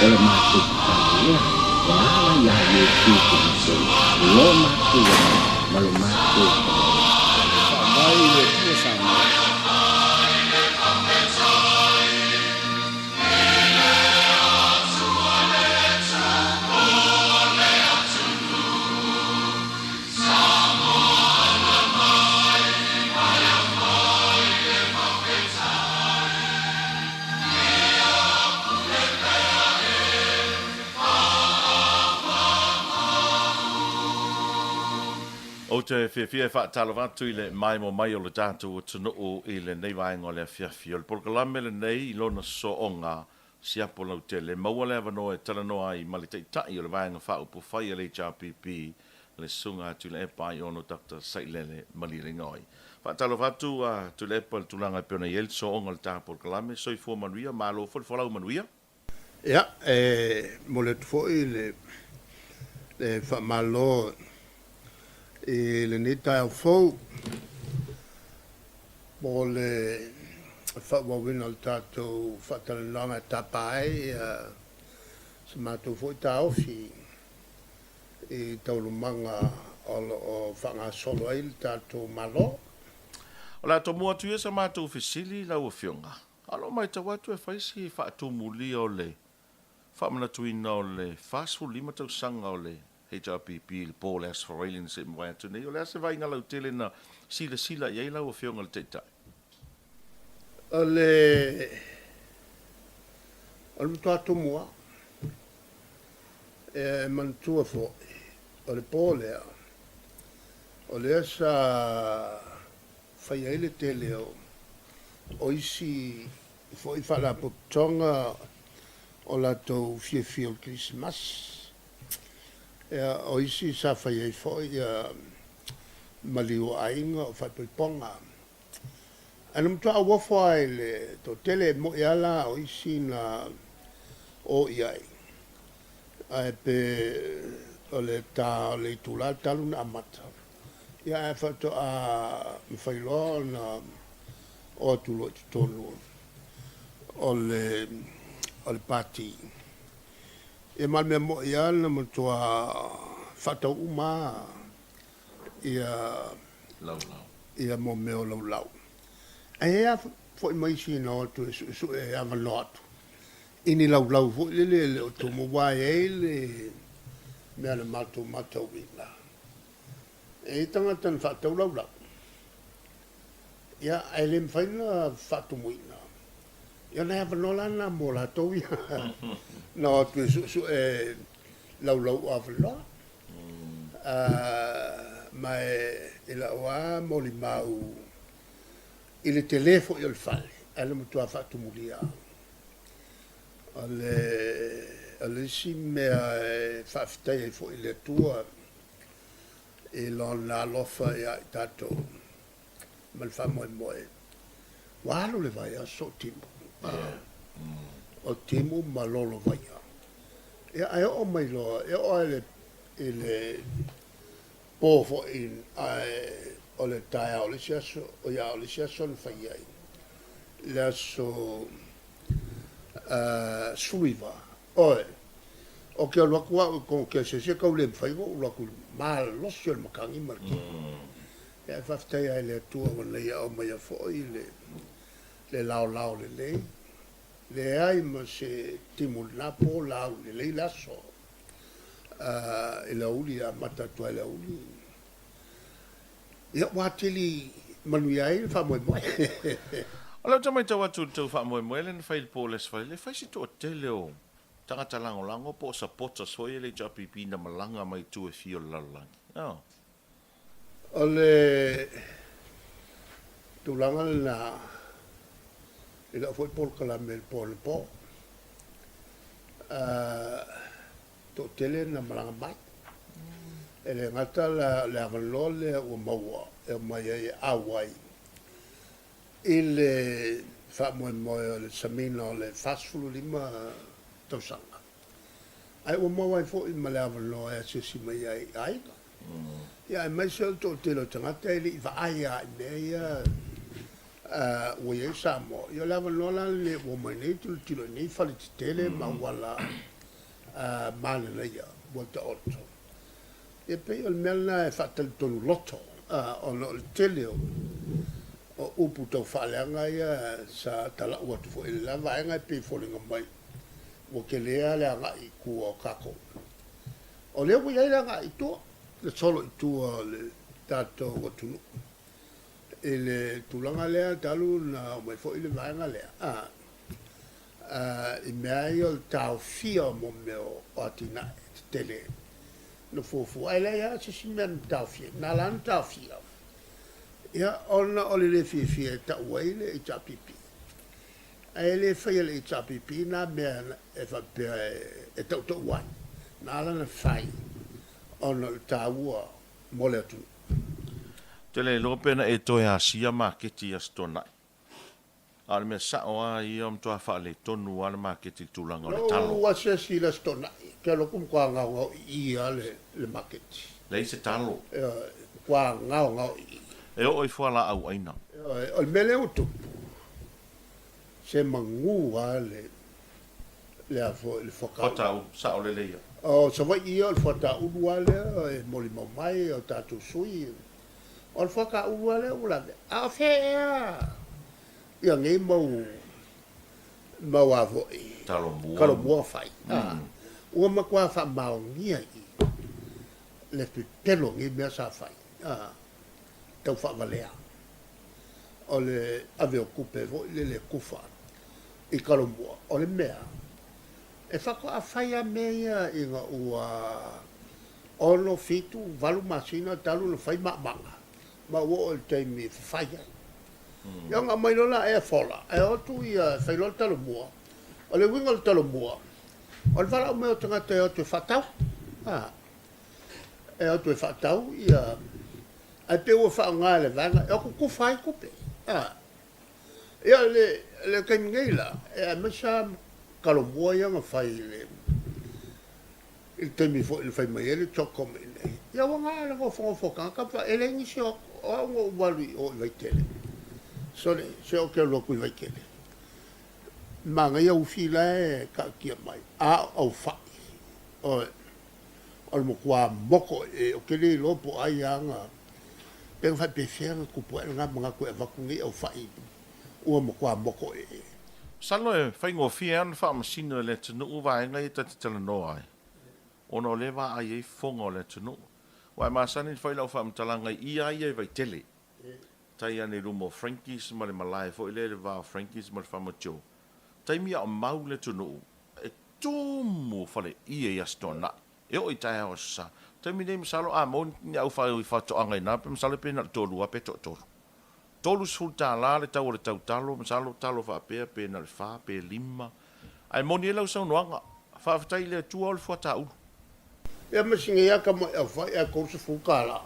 O le matou tatalo lea e ala iā Iesu Keriso lo matou Alii ma lo matou Faavae. Faavae i le Atua Samoa. Ou te fiafia e faatalofa atu i le maemo mai o le tatou atunuu i lenei vaega o le afiafi. O le polokalame lenei i lona sooga siapo lautele, maua le avanoa e talanoa ai ma le Taitai o le Vaega Faaupufai a le HRPP, le Susuga a Tuilaepa Aiono Doctor Sailele Malielegaoi. Faatalofa atu a Tuilaepa i le tulaga e pei ona i ai le sooga o le ta polokalame. Soifua manuia, malo foi le folau manuia. Ia, e momoli atu foi le faamalo i lenei taeao fou mo le faaauauina o le tatou faatalanoaga e tapa ai se matou foi taofi i taualumaga o lo o faagasolo ai le tatou Malo. O le a tomua atu ia sa matou fesili lau Afioga, a o lo o matau atu e fai si faatumulia o le faamanatuina o le 45 tausaga o le HRPP i le po o le Aso Faraile na se i mavae atu nei. O le a se vaaiga lautele na silasila i ai lau Afioga i le Taitai? O le o le matua tumu lava. E manatua foi, o le po lea, o lea sa fai ai le tele o isi foi faalapotopotoga o latou fiafia o le Kerisimasi. Ia, o isi sa fai ai foi ia maliu o aiga, o faaipoipoga. Ae na matua auofo lava i le toatele, e moni lava la o isi na o i ai, ae pe o le ta o le itula talu na amata, ia ae faatoa mafai loa ona o atu loa i totonu o le pati. Ia ma o le mea moni lava na matua faatau uma lava ia ia mo mea o laulau. Ae i ai lava foi ma isi na o atu e suesue e avanoa atu i ni laulau foi lele e le o tumu aua e i ai le mea na matou matauina, e i ai tagata na faatau laulau, ia ae le mafai ona faatumuina. Ia o nai avanoa la na mo latou ia na o atu e suesue laulau o avanoa. Ma e i lau lava molimau i le tele foi o le fale, ae na matua faatumulia lava. O le, o le isi mea e faafetai ai foi i le Atua i Lona alofa ia i tatou ma le faamoemoe, ua alu le vaiaso o timu, o timu ma lolovaia. Ia, ae oo mai loa, e oo lava i le po foi, ae o le taeao o le isi aso, ia, o le isi aso na fai ai, le aso 19. Oi, ou te alu atu au i konekeasia, se tau le mafai ona ou alu atu i le malosi o le matagi ma le tino. Ia, ae faafetai lava i le Atua ua na ia aumaia foi le laolao lelei. Leai ma se timu i lena po, lau lelei le aso i le aoauli, e amata atu lava i le aoauli. Ia, ua atili manuia ai le faamoemoe. O lea ou te matau atu i le tou faamoemoe lea na fai i le po o le Aso Faraile, e fai si toatele o tagata lagolago po o supporters foi ia le HRPP na malaga mai itu e fia o le lalolagi. Oh. O le tulaga lena i lau foi polokalame i le po anapo, toatele na malaga mai. E le gata la o le avanoa lea ua maua e omai ai e auai i le faamoemoe o le samiga o le 45 tausaga. Ae ua maua ai foi ma le avanoa e asiasi mai ai i aiga. Ia aemaise o le toatele o tagata e le i vaai lava i mea ia ua i ai Samoa. Ia o le avanoa la lenei ua omai nei tilotilo i nei fale tetele ma auala Mananaia ua taoto. Ia pei o le mea lena e faatalitonu loto, ona o le tele o upu tau faaleaga ia sa talau atu foi i le la vaega e pei e foliga mai ua tele lava le agai i tua o tatou. O lea ua i ai le agai i tua, le solo i tua o le tatou atunuu i le tulaga lea talu na omai foi le vaega lea i mea ia o le taofia o mea o atinae tetele na fuafua. Ae leai lava se isi mea na taofia ai, na ala ona taofia, ia, ona o le le fiafia e tau ai le HRPP. Ae le faia e le HRPP na mea e faapea e tautau ai, na ala ona fai ona o le taua mo le atunuu. Ou te le iloa pe na e toe asia maketi i Aso Toonai. A o le mea sao lava ia, ua matua faaletonu lava le maketi i le tulaga o le talo. Na ou asiasi i le Aso Toonai, ou te alu atu matua gaogao ii lava le maketi. Leai se talo. Ioe, matua gaogao ii. E oo i fualaau aina. Ioe, o le mea lea ua tupu, se magu lava le, le a foi, le fuataulu. Fuataulu, sao lelei ia. O Savaii ia, o le fuataulu lava lea e molimau mai o tatou sui O le fuakaulu lava lea ua lavea. A o fea ea ia nei mau mau a foi Talomua na fai? Ua matua faamaonia i le pepelo o nei mea sa fai, tau faavalea. O le ave o tupe foi lele e tufa i Talomua, o le mea e faatoa fai lava mea ia ina ua 6, 7, 8 masina talu ona fai maamaga ma ua oo i le taimi e fafai ai. Ia ona aumai loa la ea fola, ae o atu ia e fai loa le talomua. O le uiga o le talomua, o le valaau mai o tagata e o atu e faatau. A, e o atu e faatau ia, ae pei ua faaaoga e le vaega e o atu tufa ai tupe. A, ia le, le taimi nei la, e aemaise lava talomua ia na fai i le I le taimi foi na fai mai ai le CHOGM i inei, ia ua na le nofonofo o tagata ma fai, e leai nisi o atu, o au na ou alu i o i Vaitele. Sole, se ou te alu atu i Vaitele. Manaia ufi la e taatia mai, a o aufai, oe, o le matua moko e, ou te le iloa po o ai lava na, pe na faapefea na tupu ae lena manatu e avatu nei aufai ua matua moko ee. Masalo e faigofie lava ona faamasino e le atunuu vaega ia ta te talanoa ai, ona o lea e vaai ai fofoga o le atunuu. Aua e masani ona fai lau faamatalaga i ia ia i Vaitele, tai ane i luma o Frankies ma le malae foi lea i le va o Frankies ma le Farmer Joe. Taimi a o mau le atunuu, e tumu faleie i Aso Toonai, e oo i taeao Aso Sa. Taimi nei masalo a maua ni au faitoaga i ina, pe masalo pe na o le toalua pe toatolu. 30 tala le tau o le tau talo, masalo talo faapea pe na o le fa pe lima. Ae moni ai lau saunoaga, faafetai i le Atua o le fuataulu. Ia ma si nei ata mai aufai ae 30 tala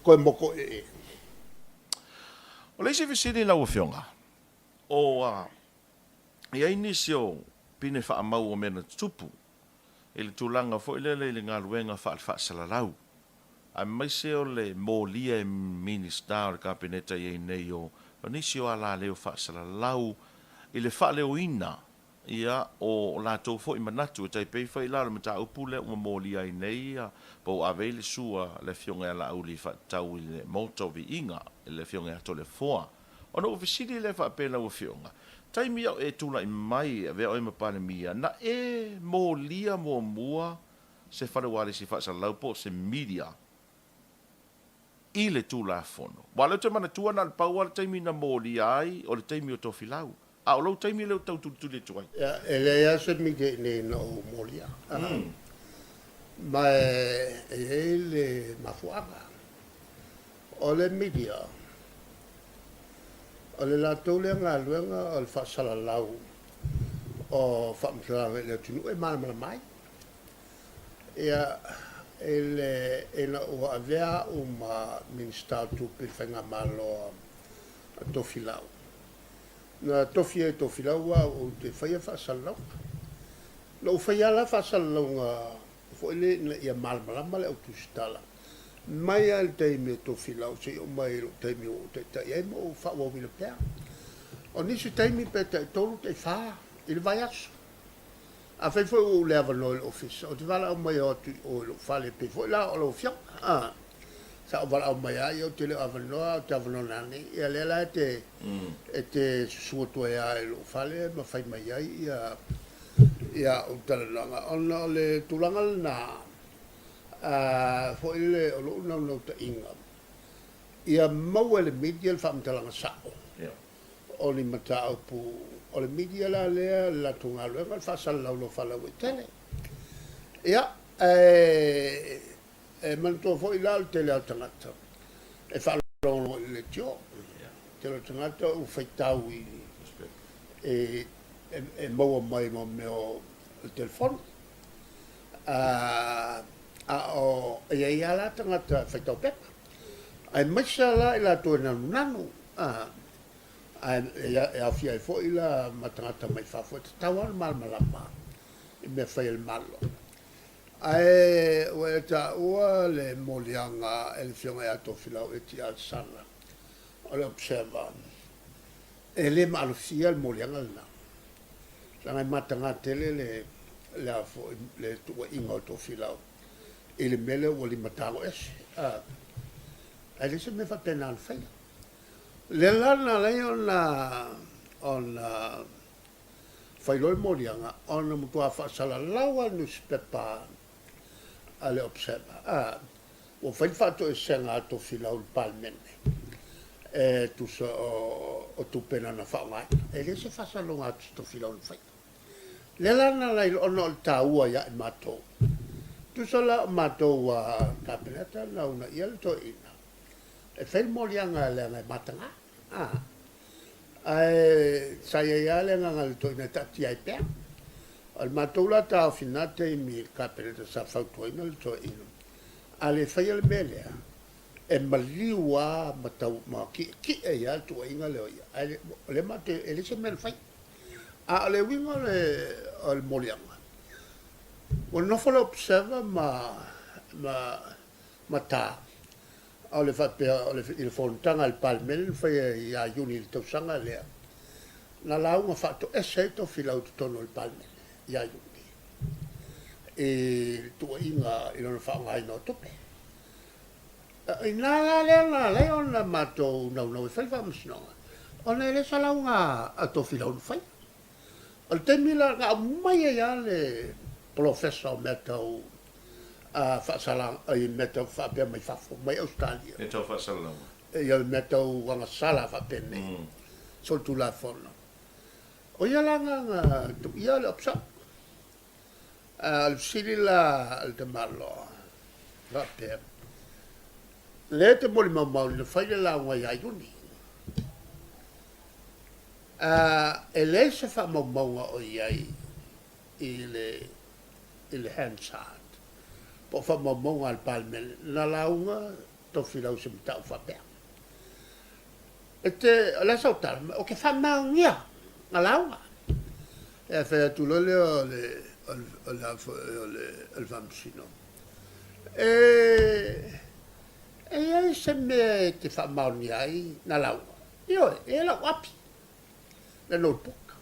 koe moko ee. O le isi fesili lau Afioga, o a i ai nisi o pine faamau o mea na tutupu i le tulaga foi lele i le galuega faale-faasalalau aemaise o le molia e Minisita o le Kapeneta i ai nei o nisi o alaleo faasalalau i le faaleoina ia o latou foi manatu e tai pei foi la o le mataupu lea ua molia ai nei po ua ave ai le sua le Afioga ia Laauli faatatau i le Maota o Viiga i le Afioga ia Toleafoa. Ona ou fesili lea faapea lau Afioga, taimi a o e tulai mai e avea oe ma Palemia, na e molia muamua se fale ualesi faasalalau po o se media i le Tulafono. Aua o lea ou te manatua na o le pau lava le taimi na molia ai o le taimi o Tofilau. A o lou taimi lea ou te tau tulituli atu ai. Ia, e leai lava se media i inei na ou molia. Ma e i ai le mafuaaga. O le media, o le latou lea galuega o le faasalalau o faamatalaga i le atunuu e malamalama ai. Ia, i le, ina ua avea au ma Minisita o Tupe i le Faigamalo a Tofilau, na tofi ai e Tofilau au ou te faia faasalalauga. Na ou faia lava la faasalalauga foi lea ina ia malamalama le au tusitala, mai lava i le taimi o Tofilau seia oo mai i lou taimi ua ou taitai ai ma ou faaauauina pea. O nisi taimi pe taitolu, taifa i le vaiaso. Afai foi ua ou le avanoa i le ofisa, ou te valaau mai e o atu i o i lou fale, e pei foi la o lau afioga, a. Sa ou valaau mai lava ia ou te le o avanoa, ae ou te avanoa nanei. Ia lea la e te, e te susu atu ai lava i lou fale ma fai mai ai ia, ia au talanoaga. Ona o le tulaga lena, a, foi lele o lou naunautaiga, ia maua e le media le faamatalaga sao. O ni mataupu o le media la lea, le latou galuega o le faasalalau loa faalauaitele. Ia, ae e manatua foi la o le tele lava o tagata e faalogologo i le leitio. Tele o tagata ua faitau i e maua mai mo mea o le telefoni. A o e i ai lava la tagata e faitau pepa. Aemaise lava la i latou e nanunanu. Ae e aofia ai foi la ma tagata mai fafo, e tatau lava ona malamalama i mea fai a le Malo. Ae ua e taua le moliaga e le Afioga ia Tofilau Eti Alesana o le Observer, e le maalofia le moliaga lena, leaga e mataga tele le le a foi le tuuaiga o Tofilau i le mea lea ua limatago ese. Ae leai se mea faapena na faia. O lea la na ala ai ona ona fai loa le moliaga ona matua faasalalau lava le nusipepa a le Observer, a ua fai le faatoesega a Tofilau i le Palemene e tusa o tupe na na faaaogaina. E leai se faasalalauga a Tofilau na faia. O lea la na ala ai ona o le taua ia i matou. Tusa la o matou a Kapeneta na uunaia le toeaina e fai le moliaga leaga e mataga. Ae sa i ai lava le agaga i le toeaina e taatia ai pea. O le matou la taofi i na taimi i le Kapeneta sa fautuaina le toeaina, a le faia le mea lea, e maliu lava ma tau ma ki'eki'e ai lava le tuuaiga lea o ia. Ae o lea matou te, e leai se mea na faia. A o le uiga o le o le moliaga, ua nofo le Observer ma ma ma ta, a o le faapea o le i le fonotaga a le Palemene na faia ia Iuni i le tausaga lea, na lauga faatoese ai Tofilau i totonu o le Palemene ia Iuni i le tuuaiga i lona faaaogaina o tupe. I ina la lea na ala ai ona matou naunau e fai le faamasinoga, ona e le o se lauga a Tofilau na faia. O le taimi la na aumai ai lava le polofesa o mea tau faasala, i mea tau faapea mai fafo, mai Ausetalia. Mea tau faasalalauga. Ia, mea tau agasala faapenei, solitulafono. O ia la na tuuia le Observer. A o le fesili la a le tamaloa, faapea, lea e te molimau maoli na fai le lauga ia Iuni. A e leai se faamaumauga o i ai i le i le Hansard po o faamaumauga a le Palemene na lauga Tofilau i se mataupu faapea. E te, o le a sau tala, ou te faamaonia na lauga. Ia fai atu loa lea o le, o le, o le a foi, o le, o le Faamasino, E, e i ai se mea e te faamaonia ai na lauga? Ioe, e i ai lau api, le notebook.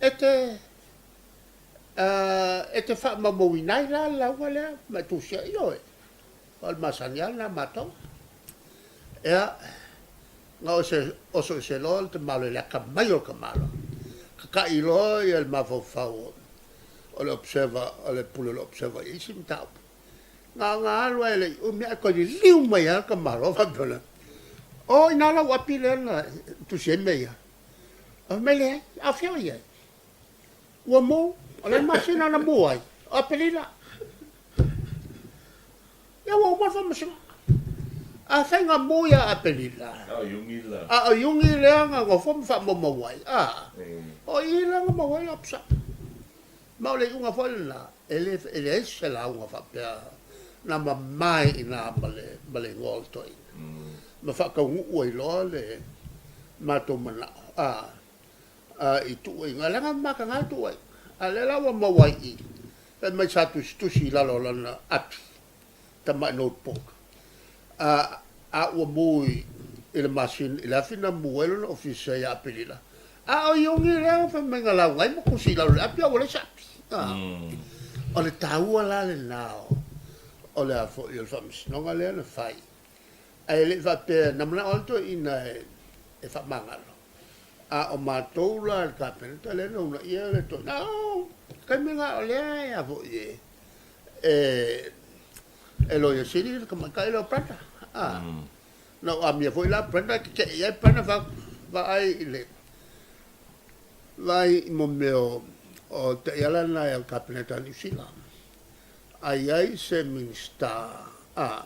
E te, e te faamaumauina ai la le lauga lea ma e tusia? Ioe, o le masani lava lena a matou. Ia, na oso ese loa le tamaloa i le atamai o le tamaloa, tata'i loa le mafaufau o le Observer, o le pule o le Observer i isi mataupu. Na ona alu lava e le i umi ae toe liliu mai lava le tamaloa faapea mai, O, inā lau api lea na tusi ai mea ia. Fai mai, Leai, a o fea o i ai? Ua mu, o le a le masina na mu ai? O Aperila. Ia ua uma le faamasinoga. Afai na mu ia Aperila, A o Iuni la. A o Iuni lea na nofo ma faamaumau ai, a, o i la na maua ai le opsa. Ma o le iuga foi lena, e le, e leai se lauga faapea na mamae i ina ma le, ma le igoa o le toeaina. Ma faataunuu ai loa le matou manao, a, a, i tuuaiga, leaga e mataga tuuaiga. A o lea la ua maua ai i i, fai mai sa tusitusi i lalo o lana api, tamai notebook, a, a ua mu i, i le masina, i le afi na mu ai lona ofisa ia Aperila. A o Iogi lea fai mai na lauga ai ma tusi i lalo o le api a ua leai se api. O le taua la lena o le a foi o le faamasinoga lea na fai. Ae le i faapea na manao lava le toeaina e faamagalo, a o matou la i le Kapeneta lea na uunaia le toeaina. A o taimi lena o lea e a foi e e Loia Sili le tamaitai lea o Brenda. Na ou amia foi la Brenda, e tetee i ai Brenda, fai atu, vaai i le, vaai i mo mea o taiala na a le Kapeneta a Niu Sila. A i ai se Minisita a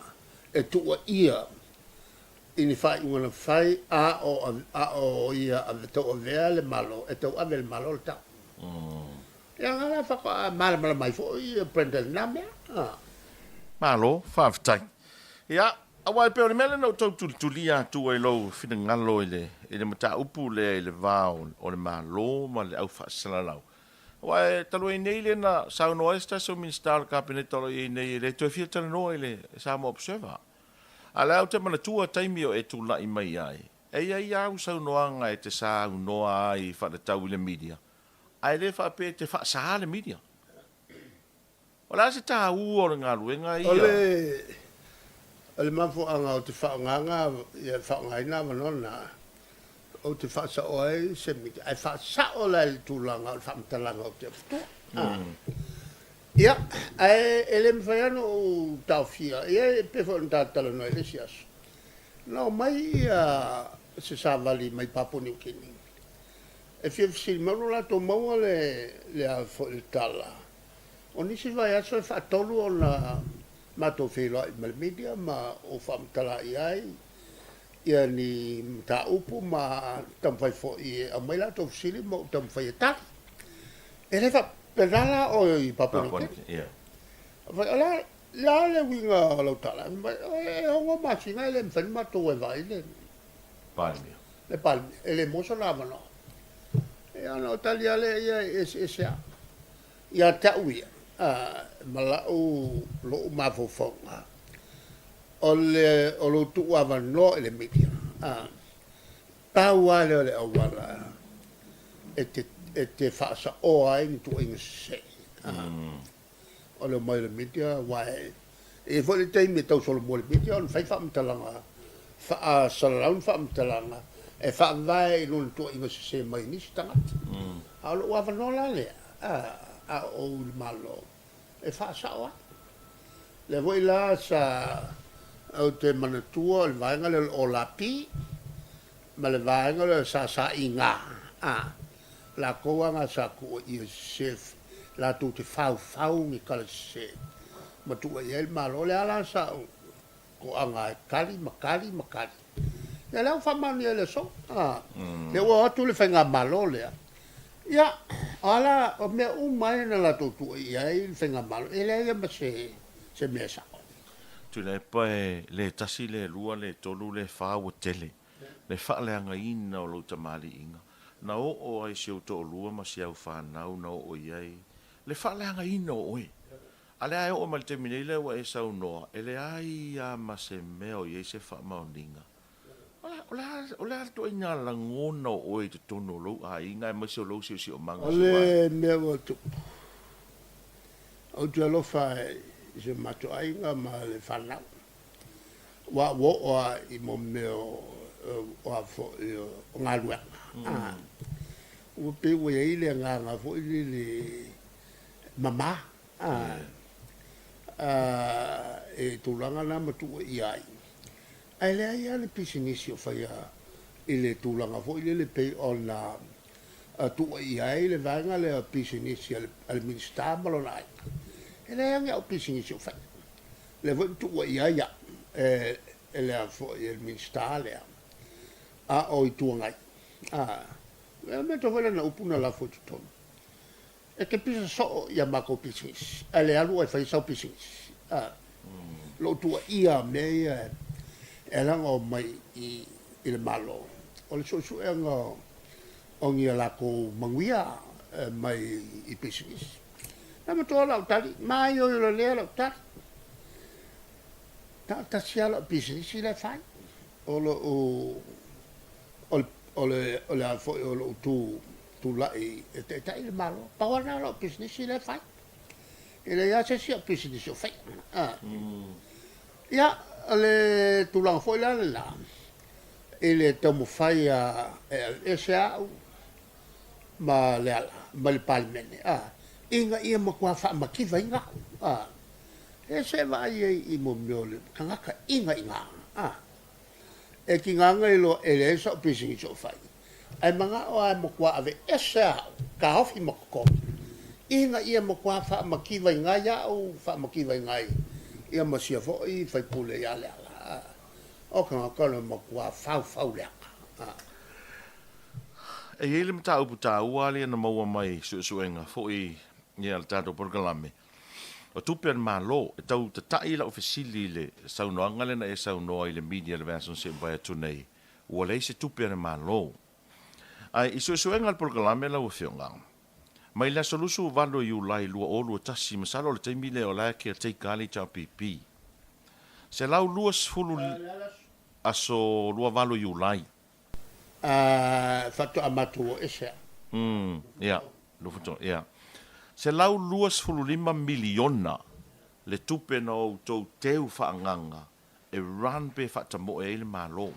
e tuuaia i ni faaiuga na fai a o a o ia tauavea le Malo, e tauave e le Malo le tau. Ia na la faatoa malamalama ai foi Brenda i lena mea. Malo, faafetai. Ia, aua e pei o le mea lea na ou tau tulitulia atu ai lou finagalo i le, i le mataupu lea i le va o le Malo ma le au faasalalau. Aua e talu ai nei lea na saunoa ai se tasi o Minisita o le Kapeneta o lo o i ai nei e le toe fia talanoa i le Samoa Observer. A o lea ou te manatua taimi o e tulai mai ai, e i ai au saunoaga e te saunoa ai faatatau i le media, ae le faapea e te faasaā le media. O le a se taua o le galuega ia? O le o le mafuaaga ou te faaaogaina ia faaaogaina avanoa na, ou te faasao ai se media, ae faasao la i le tulaga o le faamatalaga ou te avatua. Ia, ae e le mafai lava ona ou taofia, ia e pei foi ona ta talanoa i le isi aso, na omai ia se savali mai Papua New Guinea, E fia fesili mai ua latou maua le le a foi le tala o nisi vaiaso e faatolu ona matou feiloai ma le media ma ou faamatala i ai ia ni mataupu ma taumafai foi e aumai latou fesili ma ou taumafai e tali. E le faapena la oe i Papua New Guinea. Fai, o le a, le a le uiga o lau tala? Fai mai, e 6 masina e le mafai ona matou e vaai le Palemia. Le Palemia, e le maua sona avanoa. Ia ona ou tali lava lea ia e eseese lava. Ia te au ia, ma la'u, lo'u mafaufauga, o le, o lou tuu avanoa i le media, pau lava lea o le auala e te, e te faasaoa ai ni tuuaiga sese. O le omai o le media aua e i ai foi le taimi e tau solomua le media ona fai faamatalaga faasalalau ni faamatalaga e faavae i lona tuuaiga sese mai nisi tagata. A o lou avanoa la lea a o ou i le Malo e faasao ai. Lea foi la sa ou te manatua o le vaega lea o le OLAP ma le vaega lea o le SSIG, lakou lava na sa tuuaia sese latou te faufau ni tala sese ma tuuaia ai le Malo. O lea la sa ou toaga e tali ma tali ma tali. Ia lea ua faamaonia i le aso. Lea ua o atu le faigamalo lea. Ia, o a la, o mea uma ia na latou tuuaia ai le faigamalo, e leai lava ma se mea sao. Tuilaepa e le tasi, le lua, le tolu, le fa ua tele le faaleagaina o lou tamaliiga. Na oo ai si ou toalua ma si au fanau na oo i ai le faaleagaina o oe. A lea e oo mai le taimi nei lea ua e saunoa, e leai lava ma se mea o i ai se faamaoniga. O le, o le a, o le a le ituaiga lagona o oe i totonu o lou aiga aemaise o lou siosiomaga O le mea ua tupu, ou te alofa i si o matou aiga ma le fanau. Aua ua oo lava i mo mea o a foi o galuega, ua pei ua i ai le agaga foi lele mama i tulaga na ma tuuaia ai. Ae leai lava le pisinisi o faia i le tulaga foi lele pei ona tuuaia ai le vaega lea o pisinisi a le Minisita ma lona aiga. E leai lava ni au pisinisi o faia. Lea foi na tuuaia ai au e le a foi e le Minisita lea, a o Itu Agai. A, e manatua foi lana upu na lafo i totonu, E te pisa soo i a matou pisinisi, ae le alu oe e fai sau pisinisi. A, lou tuuaia o mea ia e ala ona omai i le Malo, o le suesuega o ni a latou manuia mai i pisinisi. Na matua lau tali, maioio lelei lau tali. Na o le tasi lava lau pisinisi la e fai, o lou, O le, o le a foi o lou tu, tulai e taitai le Malo. Pau lava lena o lau pisinisi lea e fai. E leai lava se isi au pisinisi o faia. Ia, o le tulaga foi la lena, i le taumafai a e aveese au ma Leala mai le Palemene, ina ia matua faamativaina au. E se vaai ai i mea o le tagata inaina. E tiga na iloa e leai sau pisinisi o fai, ae manao lava e matua aveese au, taofi ma totogi, ina ia matua faamativaina ai au, faamativaina ai ia ma sia foi faipule ia Leala. O tagata o le matua faufau leaga. E i ai le mataupu taua lea na maua mai i suesuega foi a le tatou polokalame, O tupe a le Malo, e tau tata'i lau fesili i le saunoaga lea na e saunoa i le media i le vaiaso na se'i mavae atu nei, ua leai se tupe a le Malo. Ae i suesuega a le polokalame lau Afioga, mai le aso 28 o Iulai 2021, masalo o le taimi lea o la e caretaker lava le HRPP, 120 aso 28 o Iulai. A faatoa matou o ese au. Umm, ia, Lufuto, ia. $125 miliona le tupe na outou teu faaagaga e run pe faatamoe ai le Malo.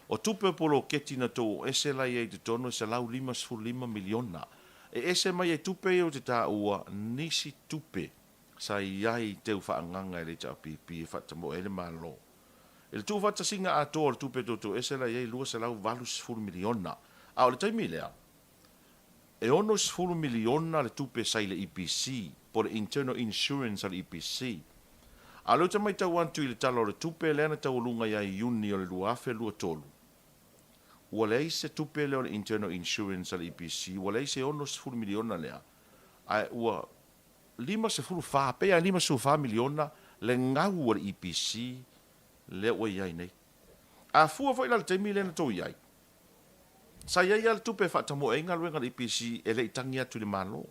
O tupe o poloketi na tou o ese la i ai i totonu e $155 miliona. E ese mai ai tupe ia ou te taua nisi tupe sa i ai teu faaagaga e le HRPP e faatamoe ai le Malo. I le tuufaatasiga atoa o le tupe totoese la i ai $280 miliona, a o le taimi lea, e $60 miliona le tupe sa i le EPC, po o le Internal Insurance a le EPC. A o lea ou te matau atu i le Tala o le Tupe lea na taualuga ia Iuni o le 2023, ua leai se tupe lea o le Internal Insurance a le EPC, ua leai se $60 miliona lea, ae ua 54, pei lava e 54 miliona le gau a le EPC lea ua i ai nei. A fua foi la i le taimi lea na tou i ai, sa i ai lava le tupe e faatamoe ai galuega a le EPC e le i tagi atu i le Malo,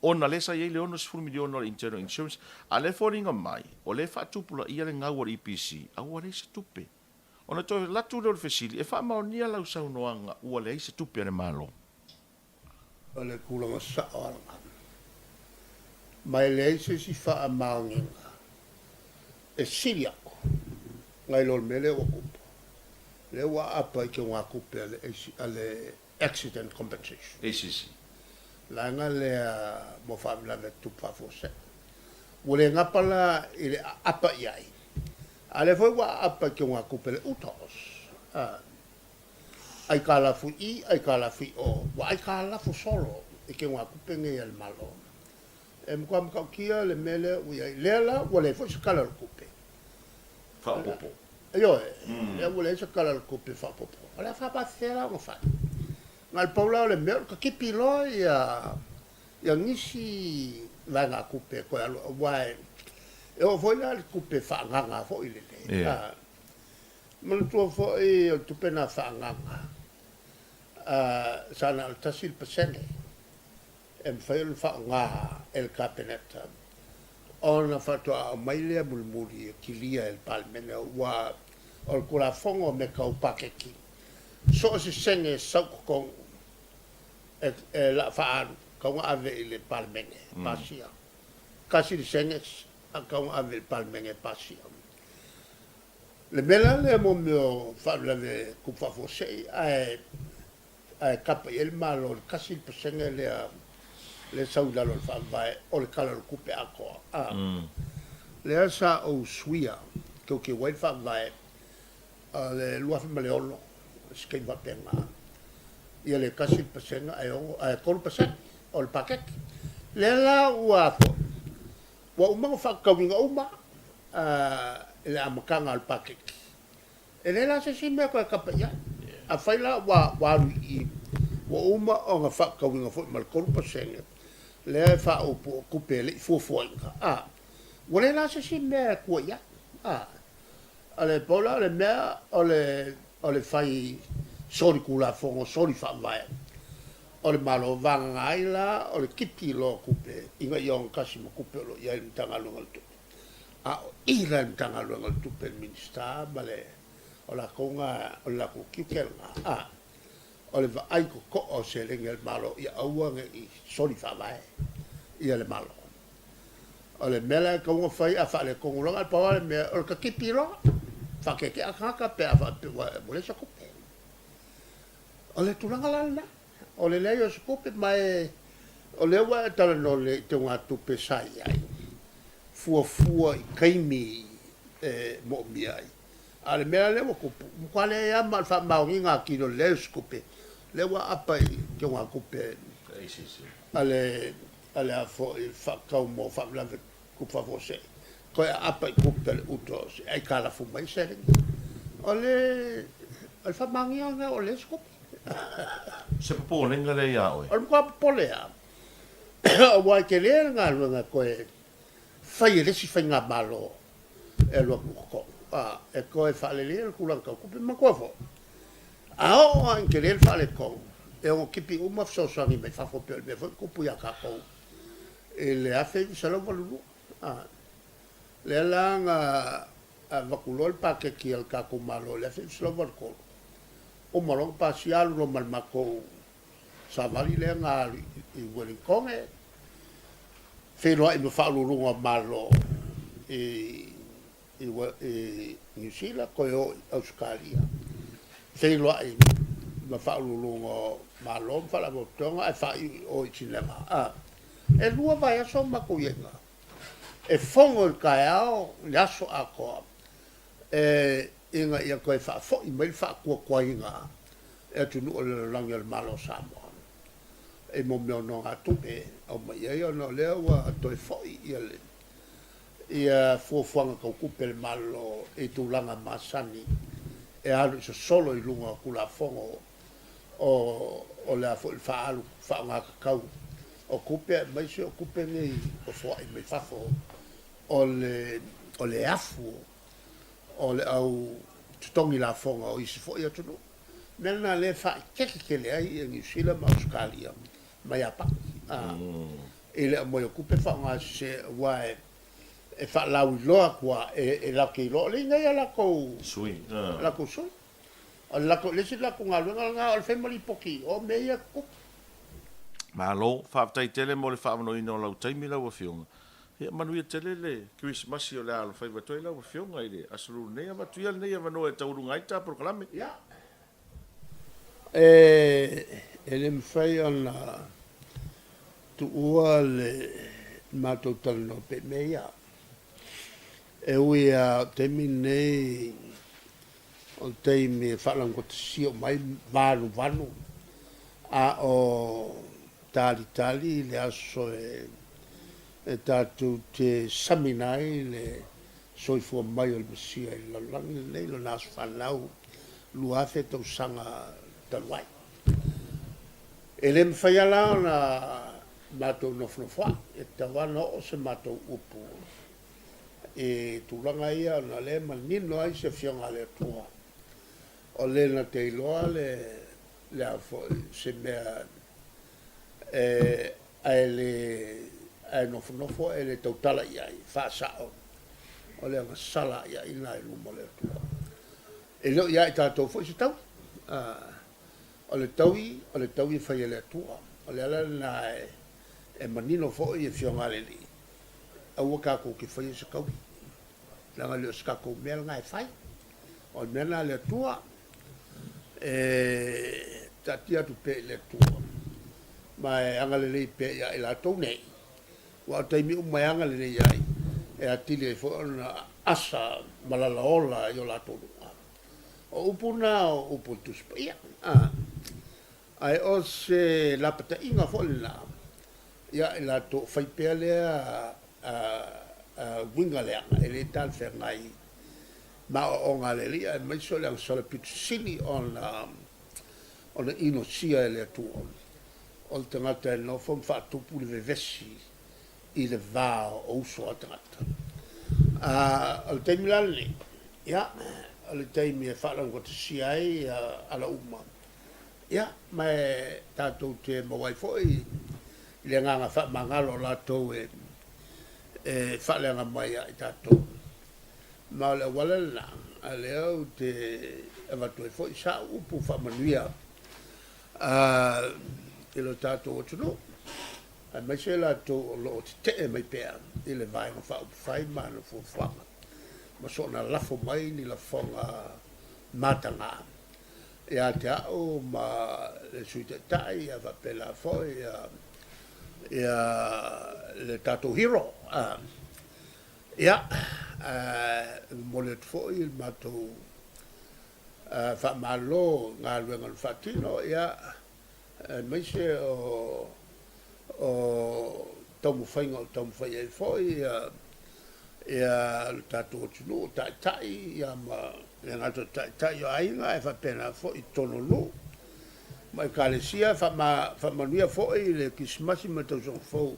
ona lea sa i ai le 60 miliona o le internal insurance, a o lea e foliga mai o lea e faatupulaia le gau a le EPC a ua leai se tupe. Ona toe alu atu lea o le fesili, e faamaonia lau saunoaga ua leai se tupe a le Malo? O le tulaga sao lava, ma e leai se isi faamaoniga e sili aku nai lo le mea lea ua tupu, lea ua aapa i teugatupe a le Accident Compensation. ACC. Vaega lea mo faalavelave tutupu faafuasei. Ua le gapa la i le aapa i ai, a o lea foi ua aapa i teugatupe a le UTOS. Aikalafu i i, aikalafu i o, ua aikalafu solo i teugatupe nei a le Malo. E matua matautia le mea lea ua i ai. Lea la ua leai foi se tala o le tupe. Faaopoopo. Ioe, lea ua leai se tala o le tupe faaopoopo. O le a faapafefea la ona fai? Na o le pau la o le mea o le tatipi loa ia ia nisi vaegatupe e toe alu aua e oo foi la i le tupe faaagaga foi lele. Manatua foi o le tupe lena faaagaga sa na o le 1% e mafai ona faaaoga e le Kapeneta ona faatoa aumai lea mulimuli e kilia e le Palemene aua o le Tulafono o mea tau paketi, so o se sene e sau i totonu e la faaalu, tatau ona ave i le Palemene e pasia. Tasi le sene, tatau ona ave i le Palemene e pasia. Le mea la lea mo mea o faalavelave tupu faafuasei ae ae kapa i ai le Malo i le 1% lea lea e sau i lalo o le Faavae o le Tala o le Tupe atoa. A lea sa ou suia teuteu ai le Faavae o le 2006, se taimi faapena, ia le 1% ae ono, ae 3% o le paketi. Lea la ua foi, ua uma ona faatatauina uma i le amataga o le paketi. E leai la se isi mea e toe tapa i ai. Afai la ua alu i i, ua uma ona faatatauina foi ma le 3% lea e faaupu o tupe e le i fuafuaina, a, ua leai la se isi mea e tua i ai. A, o le pau la o le mea o le, o le fai soli Tulafono, soli Faavae o le Malo, vagana ai la o le tipi loa o tupe ina ia ogatasi ma tupe o lo o i ai le Matagaluega o le Tupe. A o i la i le Matagaluega o le Tupe, le Minisita ma le, o latou na, o le latou tiute lena. A. O le vaai totoa o seleni a le Malo ia aua ne i soli faavae ia le Malo. O le mea la e tatau ona fai a faaletonu loa, na o le pau lava le mea o le tatipi loa, faatetea tagata pe a faapea ua leai se tupe. O le tulaga la lena, o le leai o se tupe, ma e o lea ua e talanoa nei i teugatupe sa i ai, fuafua i taimi e moomia ai. A o le mea la lea ua tupu, ua matua leai lava ma o le faamaoniga atili o le leai o se tupe, lea ua aapa i teugatupe a le a le a foi faatatau mo faalavelave tutupu faafuasei, toe aapa i tupe a le uta o se aitalafu mai seleni. O le o le faamaoniga lena o leai se tupe. Se popolega lea ia oe? O le matua popole lava, aua e tele le galuega e toe fai e le isi faigamalo e alu atu i totonu, a, e toe faaleleia le tulaga tau tupe. Manatua foi, a oo lava ina tele le faaletonu, e ono tipi uma fesoasoani mai fafo pei o le mea foi na tupu ia tatou i le 1982. A, lea la na avatu loa le paketi a le tatou Malo i le 1983, uma loa ona pasia alu loa ma le matou savali lea na alu i Ueligitone, feiloai ma Faauluuluga o Malo i Niu Sila, toe o i Ausetalia, feiloai ma Faauluuluga o Malo ma Faalapotopotoga ae faaiu i o i Sineva. E 2 vaiaso o matou i ai i ina. E fono i le taeao i le aso atoa ina ia toe faafoi mai le faatuatuaina e atunuu o le lalolagi o le Malo o Samoa i mo mea o nogatupe e aumai ai ona o lea ua toe foi ia le ia fuafuaga tau tupe a le Malo i tulaga masani e alu i sosolo i luga o Tulafono o o le a foi le faaalu faaaogatatau o tupe aemaise o tupe nei ua foai mai fafo o le o le afu o le au totogi lafoga o isi foi atunuu. O le mea lena lea e faaeteete tele ai ia Niu Sila ma Ausetalia ma Iapani i le aumai o tupe faaaoga sese aua e faalauiloa atu lava e latou te iloa o lea e i inei a latou sui. Latou sui. O le latou, le isi latou galuega lena o le fai ma lipoti o mea ia e tutupu. Malo, faafetai tele mo le faaavanoaina o lau taimi lau Afioga. Ia manuia tele le Kerisimasi o le a alofaiva atu ai lau Afioga i le Aso Lulu nei. Avatu ia lenei avanoa e taualuga ai le ta polokalame. Ia, e le mafai ona tuua le matou talanoa pea i mea ia. E ui lava o le taimi lenei o le taimi e faalaugotasio mai vanuvanu, a o talitali le aso e tatou te samina ai le soifua mai o le Mesia i le lalolagi lenei, Lona aso fanau 2000 tausaga talu ai. E le mafai lava la ona matou nofonofoa'i, e tatau lava ona oo se matou upu i tulaga ia ona o lea e manino ai se Afioga a le Atua, o le na te iloa le, le a foi, se mea e, ae le, ae nofonofo ae le tautala i ai, faasao, o le agasala a'ia'i lena i luma o le Atua. E le o ia i tatou foi se taui. O le taui, o le taui e fai e le Atua. O le ala lena e, e manino foi Afioga a le Alii, Aua tatou te faia se taui, leaga e le o se tatou mea lena e fai. O le mea lena a le Atua, e taatia atu pea i le Atua, ma e agalelei pea ia i latou nei, aua o taimi uma e agalelei ai, e atili ai foi ona asa ma lalaola i o latou luga. O upu na o upu o le Tusi Paia. Ae o se lapataiga foi lena ia i latou o fai pea lea uiga leaga e le talafeagai ma aoaoga a le Alii aemaise o le agasala pito sili ona inosia e le Atua o le tagata e nofo ma faatupu le vevesi i le va o uso a tagata. O le taimi la lenei, ia, o le taimi e faalaugatasia ai ala uma Ia, ma e tatou te maua ai foi i le agaga faamagalo o latou e faaleaga mai ia i tatou. Ma o le auala lena, a lea ou te avatu ai foi sa'u upu faamanuia. i lo tatou atunuu, aemaise latou o lo o tetee mai pea i le Vaega Faaupufai ma ana fuafuaga ma soona lafo mai ni lafoga mataga ia te au ma le Sui Taitai ia faapena foi ia le tatou hero. Ia, e momoli atu foi le matou faamalo i galuega na faatino, ia, aemaise o o taumafaiga o taumafai ai foi ia ia lo tatou atunuu, taitai ia ma le gata o taitai o aiga ae faapena foi i totonu o nuu ma ekalesia. Faamanuia foi le Kerisimasi ma le Tausaga Fou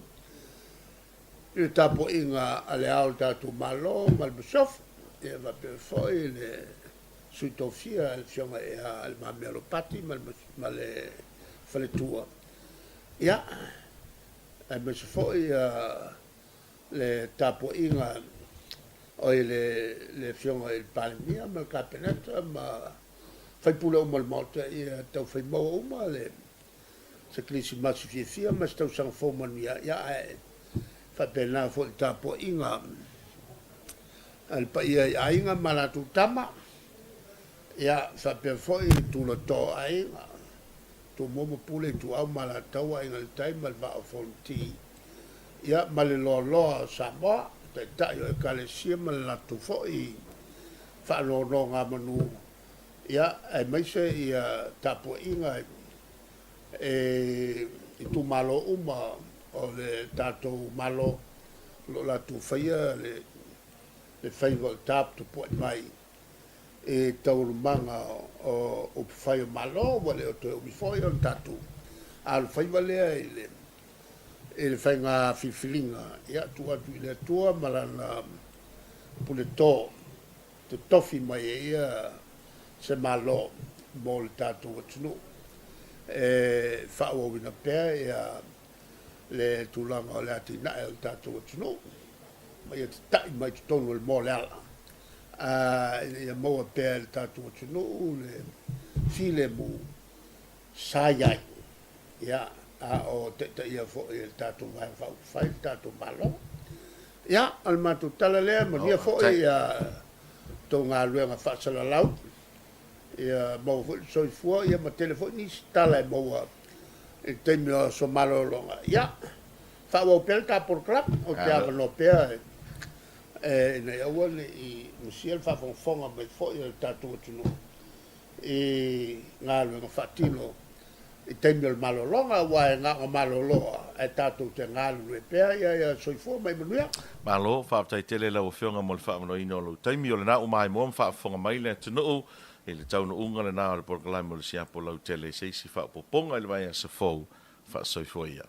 i le tapuaiga a le Ao o le tatou Malo ma le Masiofo, ia faapea foi le Sui Tofia le Afioga ia Le Mamea Ropati ma le Faletua, ia, aemaise foi le tapuaiga oi le Afioga i le Palemia ma le Kapeneta ma sui usufono uma o le Maota, ia taufai maua uma le se Kerisimasi fiafia ma se tausaga fou manuia, ia ae faapena foi le tapuaiga a le paia i aiga ma latou tama, ia faapea foi le tulatoa o aiga, Tumua ma Pule, Ituau ma Alataua, Aiga i le Tai ma le Vaa o Fonoti, ia ma le loaloa o Samoa, Taitai o Ekalesia ma le latou foi faanonogamanu, ia aemaise ia tapuaiga e itumalo uma o le tatou Malo o lo o latou faia le faiva o le taputapuai mai i taualumaga o upufai o Malo. Ua le o toe umi foi ona tatou alofaiva lea i le faiga filifiliga, ia tuu atu i le Atua ma Lana puleto totofi mai e ia se Malo mo le tatou atunuu e faaauauina pea ia le tulaga o le atinae o le tatou atunuu ma ia tata'i mai totonu o le moa o le ala ina ia maua pea e le tatou atunuu le filemu sa i ai, ia, a o taitaia foi e le tatou Vaega Faaupufai le tatou Malo. Ia, o le matou tala lea, manuia foi ia tou galuega faasalalau, ia maua foi le soifua, ia ma tele foi nisi tala e maua i le taimi o aso malologa. Ia, faaauau pea le ta polokalame, ou te avanoa pea ina ia aua ne i misia le faafogafoga mai foi a le tatou atunuu i galuega faatino i taimi o le malologa, aua e na o malolo lava ae tatou te galulue pea. Ia soifua ma ia manuia. Malo, faafetai tele i lau Afioga mo le faamanoina o lou taimi. O lena ua maimoa ma faafofoga mai le atunuu i le taunuuga lena o le polokalame o le Siapo Lautele i se isi faaopoopoga i le vaiaso fou. Faasoifua ia.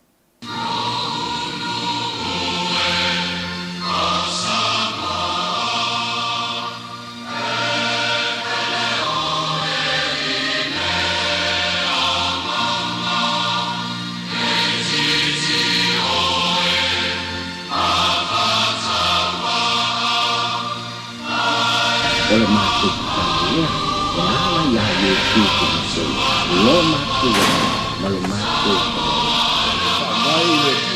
O le matou tatalo lea e ala iā Iesu Keriso, lo matou ola ma lo matou faamaoni. Faamai le.